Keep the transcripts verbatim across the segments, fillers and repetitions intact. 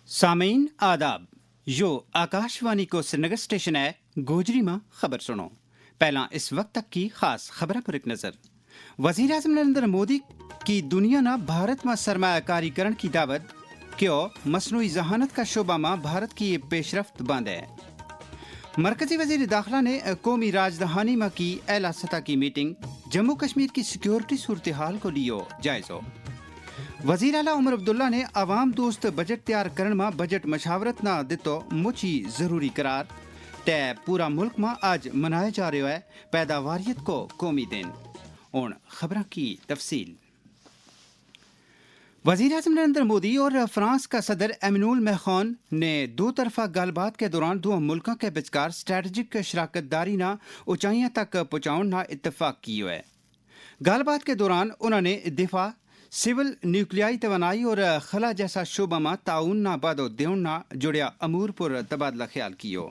سامعین آداب، یوہ آکاشوانی کو سرینگر اسٹیشن ہے۔ گوجری ما خبر سنو۔ پہلاں اس وقت تک کی خاص خبراں پر ایک نظر۔ وزیر اعظم نریندر مودی کی دنیا نا بھارت ما سرمایہ کاری کرن کی دعوت، کہیو مصنوعی ذہانت کا شعبہ ما بھارت کی پیش رفت بند ہے۔ مرکزی وزیر داخلہ نے قومی راجدھانی ما کی اعلیٰ سطح کی میٹنگ، جموں کشمیر کی سکیورٹی صورتحال کو لیو جائزو۔ وزیر اعلیٰ عمر عبداللہ نے عوام دوست بجٹ تیار کرن ما بجٹ مشاورت نا دتو مچ ہی ضروری قرار۔ تے پورا ملک ما آج منایا جا رہیو ہے پیداواریت کو قومی دن۔ ہن خبراں کی تفصیل۔ وزیر اعظم نریندر مودی اور فرانس کا صدر ایمنول میخون نے دو طرفہ گل بات کے دوران دو ملکوں کے بچکار اسٹریٹجک شراکت داری نا اونچائیاں تک پہنچاؤن نا اتفاق کیو ہے۔ گل بات کے دوران انہوں نے دفاع، سول نیوکلیائی توانائی اور خلا جیسا شعبہ ما تعاون نا بادو دیون نا جڑیا امور پر تبادلہ خیال کیو۔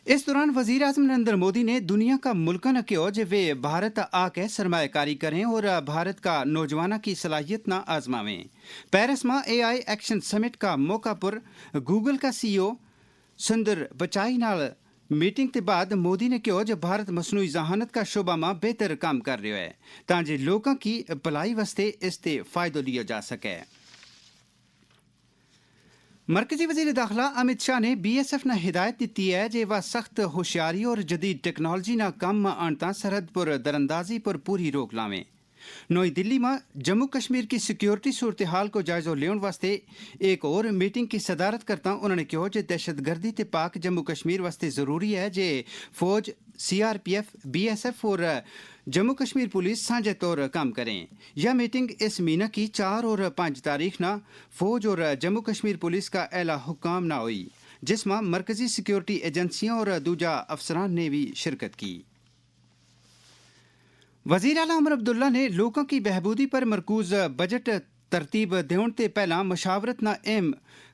اس دوران وزیر اعظم نریندر مودی نے دنیا کا ملکاں نا کہیو جے ویہ بھارت آ کے سرمایہ کاری کریں اور بھارت کا نوجواناں کی صلاحیت نا آزماویں۔ پیرس ما اے آئی ایکشن سمٹ کا موقع پر گوگل کا سی او سندر پچائی نال میٹنگ تے بعد مودی نے کہیو جے بھارت مصنوعی ذہانت کا شعبہ ما بہتر کام کر رہیو ہے، تاں جے لوکاں کی بھلائی واسطے اس تے فائدو لیو جا سکے۔ مرکزی وزیر داخلہ امت شاہ نے بی ایس ایف نا ہدایت دتی ہے جے وہ سخت ہوشیاری اور جدید ٹیکنالوجی نا کم ما آنتا سرحد پر دراندازی پر پوری روک لاویں۔ نوئی دلی ما جموں کشمیر کی سکیورٹی صورتحال کو جائزو لیون واسطے ایک اور میٹنگ کی صدارت کرتا انہوں نے کہیو جے دہشت گردی تے پاک جموں کشمیر واسطے ضروری ہے جے فوج، سی آر پی ایف، بی ایس ایف اور جموں کشمیر پولیس سانجھے طور کم کریں۔ یا میٹنگ اس مہینہ کی چار اور پانچ تاریخ نا فوج اور جموں کشمیر پولیس کا اعلیٰ حکام نا ہوئی، جس ما مرکزی سکیورٹی ایجنسیاں اور دوجہ افسران نے بھی شرکت کی۔ وزیر اعلیٰ عمر عبداللہ نے لوکاں کی بہبودی پر مرکوز بجٹ ترتیب دیون تے پہلاں مشاورت نا اہم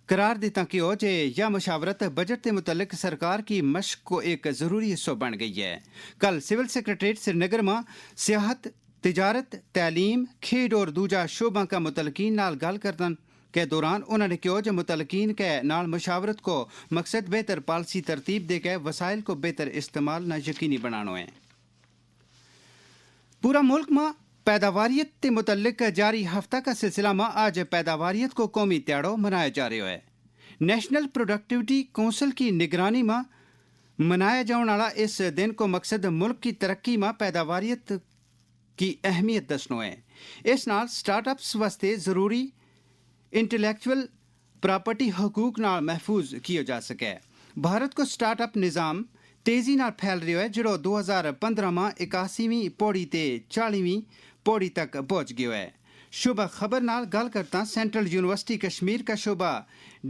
قرار دیتا کہیو جے یا مشاورت بجٹ تے متعلق سرکار کی مشق کو ایک ضروری حصو بن گئی ہے۔ کل سول سیکرٹریٹ سرینگر ما سیاحت، تجارت، تعلیم، کھیڈ اور دوجہ شعباں کا متعلقین نال گل کردن کے دوران انہوں نے کہیو جے متعلقین کے نال مشاورت کو مقصد بہتر پالیسی ترتیب دے کے وسائل کو بہتر استعمال نا یقینی بنانو ہے۔ پورا ملک ما پیداواریت تے متعلق جاری ہفتہ کا سلسلہ ما آج پیداواریت کو قومی تیاڑو منایا جا رہیو ہے۔ نیشنل پروڈکٹیوٹی کونسل کی نگرانی ما منایا جاؤن آڑا اس دن کو مقصد ملک کی ترقی ما پیداواریت کی اہمیت دسنو ہے۔ اس نال سٹارٹ اپس واسطے ضروری انٹلیکچول پراپرٹی حقوق نال محفوظ کیو جا سکے۔ بھارت کو سٹارٹ اپ نظام تیزی نال پھیل رہیو ہے جڑو دو ہزار پندرہ ما اکاسیویں پوڑی تے چالیویں پوڑی تک پہنچ گیو ہے۔ شعبہ خبر نال گل کرتا سینٹرل یونیورسٹی کشمیر کا شعبہ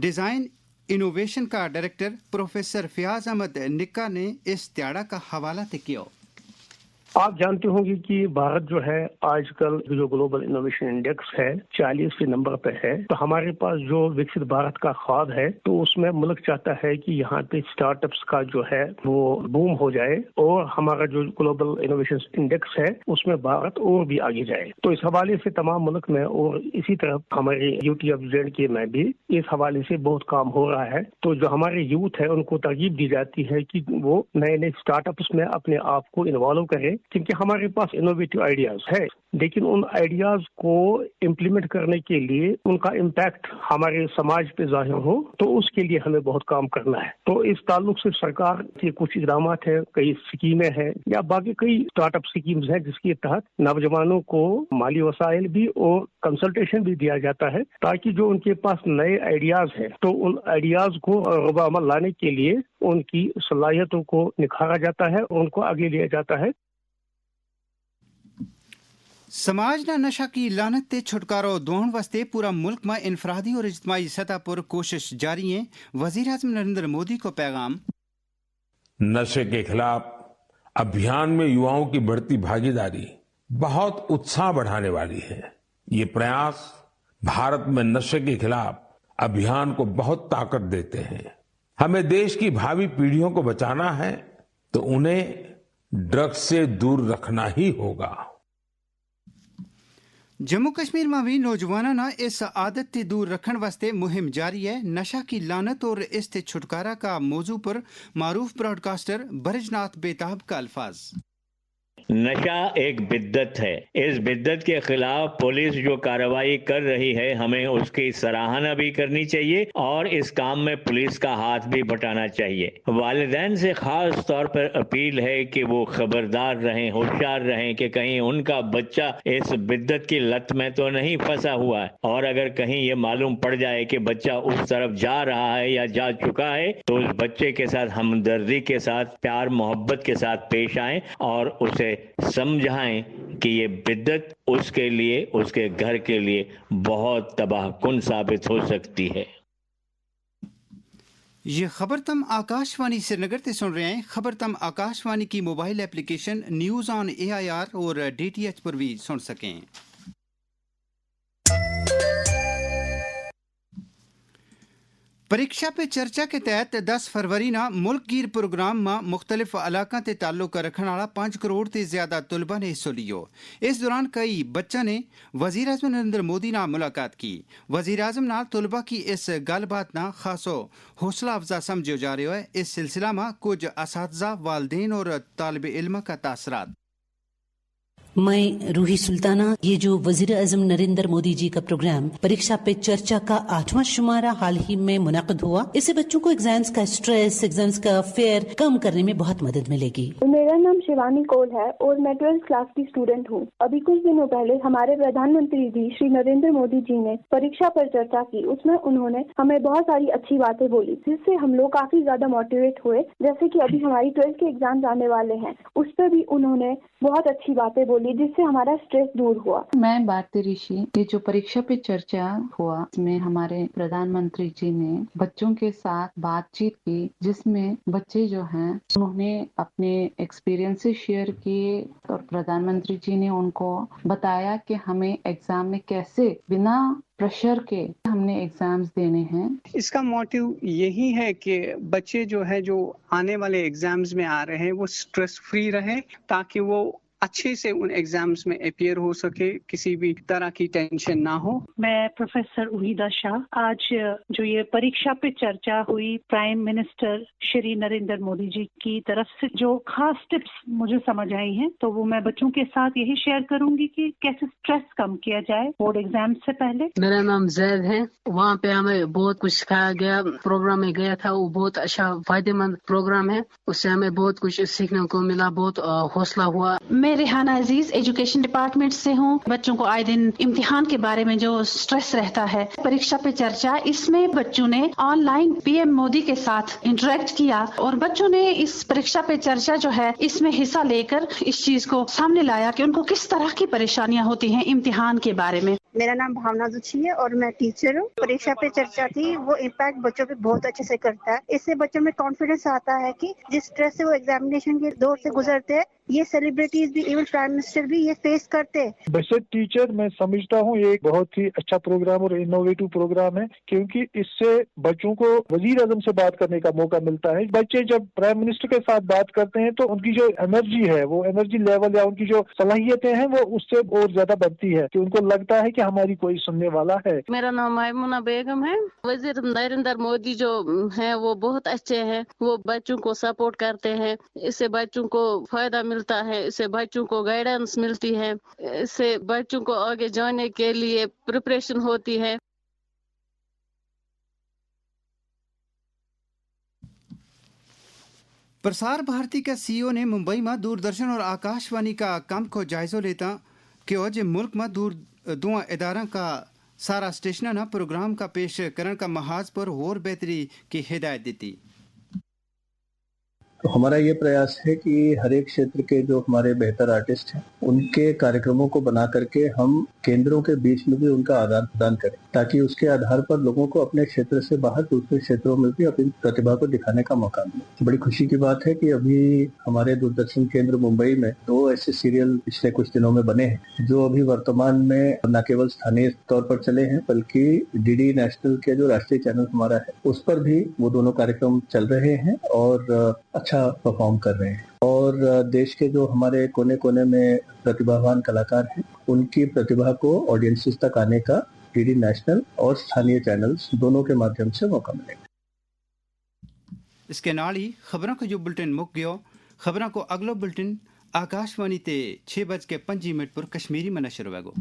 ڈیزائن انوویشن کا ڈائریکٹر پروفیسر فیاض احمد نکا نے اس تیاڑا کا حوالہ تے کیو۔ آپ جانتے ہوں گے کہ بھارت جو ہے آج کل جو گلوبل انوویشن انڈیکس ہے چالیسویں نمبر پہ ہے، تو ہمارے پاس جو وکست بھارت کا خواب ہے تو اس میں ملک چاہتا ہے کہ یہاں پہ سٹارٹ اپس کا جو ہے وہ بوم ہو جائے اور ہمارا جو گلوبل انوویشن انڈیکس ہے اس میں بھارت اور بھی آگے جائے۔ تو اس حوالے سے تمام ملک میں اور اسی طرح ہمارے یو ٹی ایف جینڈ کے میں بھی اس حوالے سے بہت کام ہو رہا ہے۔ تو جو ہمارے یوتھ ہے ان کو ترغیب دی جاتی ہے کہ وہ نئے نئے سٹارٹ اپس میں اپنے آپ کو انوالو کریں، کیونکہ ہمارے پاس انوویٹو آئیڈیاز ہے، لیکن ان آئیڈیاز کو امپلیمنٹ کرنے کے لیے ان کا امپیکٹ ہمارے سماج پہ ظاہر ہو، تو اس کے لیے ہمیں بہت کام کرنا ہے۔ تو اس تعلق سے سرکار کے کچھ اقدامات ہیں، کئی سکیمیں ہیں یا باقی کئی سٹارٹ اپ سکیمز ہیں جس کے تحت نوجوانوں کو مالی وسائل بھی اور کنسلٹیشن بھی دیا جاتا ہے، تاکہ جو ان کے پاس نئے آئیڈیاز ہیں تو ان آئیڈیاز کو ربع عمل لانے کے لیے ان کی صلاحیتوں کو نکھارا جاتا ہے اور ان کو آگے لیا جاتا ہے۔ سماج نا نشہ کی لعنت تے چھٹکارو دون واسطے پورا ملک ما انفرادی اور اجتماعی سطح پر کوشش جاری ہیں، وزیر اعظم نریندر مودی کو پیغام۔ نشے کے خلاف ابھیان میں یواؤں کی بڑھتی بھاگیداری بہت اتساہ بڑھانے والی ہے۔ یہ پریاس بھارت میں نشے کے خلاف ابھیان کو بہت طاقت دیتے ہیں۔ ہمیں دیش کی بھاوی پیڑھیوں کو بچانا ہے، تو انہیں ڈرگس سے دور رکھنا ہی ہوگا۔ جموں کشمیر ما وی نوجواناں نا اس عادت تے دور رکھن واسطے مہم جاری ہے۔ نشہ کی لعنت اور اس تے چھٹکارا کا موضوع پر معروف براڈکاسٹر برج ناتھ بیتاب کا الفاظ۔ نشہ ایک بدعت ہے۔ اس بدعت کے خلاف پولیس جو کارروائی کر رہی ہے، ہمیں اس کی سراہنا بھی کرنی چاہیے اور اس کام میں پولیس کا ہاتھ بھی بٹانا چاہیے۔ والدین سے خاص طور پر اپیل ہے کہ وہ خبردار رہیں، ہوشیار رہیں کہ کہیں ان کا بچہ اس بدعت کی لت میں تو نہیں پھنسا ہوا ہے، اور اگر کہیں یہ معلوم پڑ جائے کہ بچہ اس طرف جا رہا ہے یا جا چکا ہے، تو اس بچے کے ساتھ ہمدردی کے ساتھ، پیار محبت کے ساتھ پیش آئیں اور اسے سمجھائیں کہ یہ بدعت اس کے لیے، اس کے گھر کے لیے بہت تباہ کن ثابت ہو سکتی ہے۔ یہ خبر تم آکاشوانی سرینگر تے سن رہے ہیں۔ خبر تم آکاشوانی کی موبائل اپلیکیشن نیوز آن اے آئی آر اور ڈی ٹی ایچ پر بھی سن سکیں۔ پریکشا پہ چرچا کے تحت دس فروری نا ملک گیر پروگرام ما مختلف علاقاں تے تعلق رکھن آڑا پانچ کروڑ تے زیادہ طلبہ نے حصو لیو۔ اس دوران کئی بچاں نے وزیر اعظم نریندر مودی نا ملاقات کی۔ وزیر اعظم نال طلبہ کی اس گل بات نا خاصو حوصلہ افزا سمجھیو جا رہیو ہے۔ اس سلسلہ ما کچھ اساتذہ، والدین اور طالب علم کا تاثرات۔ میں روحی سلطانہ، یہ جو وزیر اعظم نریندر مودی جی کا پروگرام پریکشا پہ چرچا کا آٹھواں شمارہ حال ہی میں منعقد ہوا، اس سے بچوں کو ایگزامز کا اسٹریس، ایگزامز کا فیئر کم کرنے میں بہت مدد ملے گی۔ میرا نام شیوانی کول ہے اور میں ٹویلتھ کلاس کی اسٹوڈنٹ ہوں۔ ابھی کچھ دنوں پہلے ہمارے پردھان منتری جی شری نریندر مودی جی نے پریکشا پر چرچا کی، اس میں انہوں نے ہمیں بہت ساری اچھی باتیں بولی، جس سے ہم لوگ کافی زیادہ موٹیویٹ ہوئے۔ جیسے کہ ابھی ہماری ٹویلتھ کے ایگزامز آنے والے ہیں، اس پہ بھی انہوں نے بہت اچھی باتیں بولی، جس سے ہمارا اسٹریس دور ہوا۔ میں بھارتی رشی، یہ جو پریکشا پہ چرچا ہوا، اس میں ہمارے پردھان منتری جی نے بچوں کے ساتھ بات چیت کی، جس میں بچے جو ہیں، انہوں نے اپنے ایکسپیرینسز شیئر کیے اور پردھان منتری جی نے ان کو بتایا کہ ہمیں ایگزام میں کیسے بنا پریشر کے ہم نے ایگزامز دینے ہیں۔ اس کا موٹیو یہی ہے کہ بچے جو ہے، جو آنے والے ایگزامز میں آ رہے ہیں، وہ اسٹریس فری رہے، تاکہ وہ اچھے سے ان ایگزامز میں اپیئر ہو سکے، کسی بھی طرح کی ٹینشن نہ ہو۔ میں پروفیسر وحیدہ شاہ۔ آج جو یہ پریکشا پہ چرچا ہوئی، پرائم منسٹر شری نریندر مودی جی کی طرف سے جو خاص ٹپس مجھے سمجھ آئی ہیں، تو وہ میں بچوں کے ساتھ یہی شیئر کروں گی کہ کیسے اسٹریس کم کیا جائے بورڈ ایگزام سے پہلے۔ میرا نام زید ہے۔ وہاں پہ ہمیں بہت کچھ سکھایا گیا، پروگرام میں گیا تھا، وہ بہت اچھا فائدے مند پروگرام ہے۔ اس سے ہمیں بہت کچھ سیکھنے کو ملا، بہت حوصلہ ہوا۔ میں ریحانہ عزیز ایجوکیشن ڈپارٹمنٹ سے ہوں۔ بچوں کو آئے دن امتحان کے بارے میں جو اسٹریس رہتا ہے، پریکشا پہ چرچا، اس میں بچوں نے آن لائن پی ایم مودی کے ساتھ انٹریکٹ کیا اور بچوں نے اس پریکشا پہ چرچا جو ہے، اس میں حصہ لے کر اس چیز کو سامنے لایا کہ ان کو کس طرح کی پریشانیاں ہوتی ہیں امتحان کے بارے میں۔ میرا نام بھاونا دوچھی ہے اور میں ٹیچر ہوں۔ پریکشا پہ چرچا تھی، وہ امپیکٹ بچوں پہ بہت اچھے سے کرتا ہے۔ اس سے بچوں میں کانفیڈنس آتا ہے کہ جس اسٹریس سے وہ ایگزامینیشن کے دور سے گزرتے ہیں، یہ سیلیبریٹیز بھی، ایون پرائم منسٹر بھی یہ فیس کرتے ہیں۔ بشر ٹیچر، میں سمجھتا ہوں یہ ایک بہت ہی اچھا پروگرام اور انوویٹو پروگرام ہے، کیونکہ اس سے بچوں کو وزیر اعظم سے بات کرنے کا موقع ملتا ہے۔ بچے جب پرائم منسٹر کے ساتھ بات کرتے ہیں تو ان کی جو انرجی ہے، وہ انرجی لیول یا ان کی جو صلاحیتیں ہیں، وہ اس سے اور زیادہ بڑھتی ہے کہ ان کو لگتا ہے کہ ہماری کوئی سننے والا ہے۔ میرا نام میمونہ بیگم ہے۔ وزیر نریندر مودی جو ہیں، وہ بہت اچھے ہیں، وہ بچوں کو سپورٹ کرتے ہیں، اس سے بچوں کو فائدہ ملتا ہے، اس سے بچوں کو گائیڈنس ملتی ہے، اس سے بچوں کو آگے جانے کے لیے پریپریشن ہوتی ہے۔ پرسار بھارتی کا سی او نے ممبئی ما دوردرشن اور آکاشوانی کا کم کو جائزو لیتا کہ اج ملک ما دور دواں اداراں کا سارا اسٹیشناں نا پروگرام کا پیش کرن کا محاذ پر ہور بہتری کی ہدایت دیتی۔ ہمارا یہ پریاس ہے کہ ہر ایک شیتر کے جو ہمارے بہتر آرٹسٹ ہیں، ان کے کاریکرموں کو بنا کر کے ہم کیندروں کے بیچ میں بھی ان کا آدان پردان کریں، تاکہ اس کے آدھار پر لوگوں کو اپنے شیتر سے باہر دوسرے شیتروں میں بھی اپنی پرتیبھا کو دکھانے کا موقع ملے۔ بڑی خوشی کی بات ہے کہ ابھی ہمارے دوردرشن کیندر ممبئی میں دو ایسے سیریل پچھلے کچھ دنوں میں بنے ہیں، جو ابھی ورتمان میں نہ کیول استھانی طور پر چلے ہیں، بلکہ ڈی ڈی نیشنل کے جو راشٹری چینل ہمارا ہے، اس پر بھی وہ دونوں کاریکرم چل رہے ہیں اور اچھا پرفارم کر رہے ہیں۔ اور دیش کے جو ہمارے کونے کونے میں پرتیبھاوان کلاکار ہیں، ان کی پرتیبھا کو آڈینسز تک آنے کا ڈی ڈی نیشنل اور استھانی چینلز دونوں کے مادھیم سے موقع ملے گا۔ اس کے نال ہی خبراں کو یوہ بلٹن مک گیو۔ خبراں کو اگلو بلٹن آکاشوانی تے چھ بج کے پنجی منٹ پر کشمیری ما نشر ہووے گو۔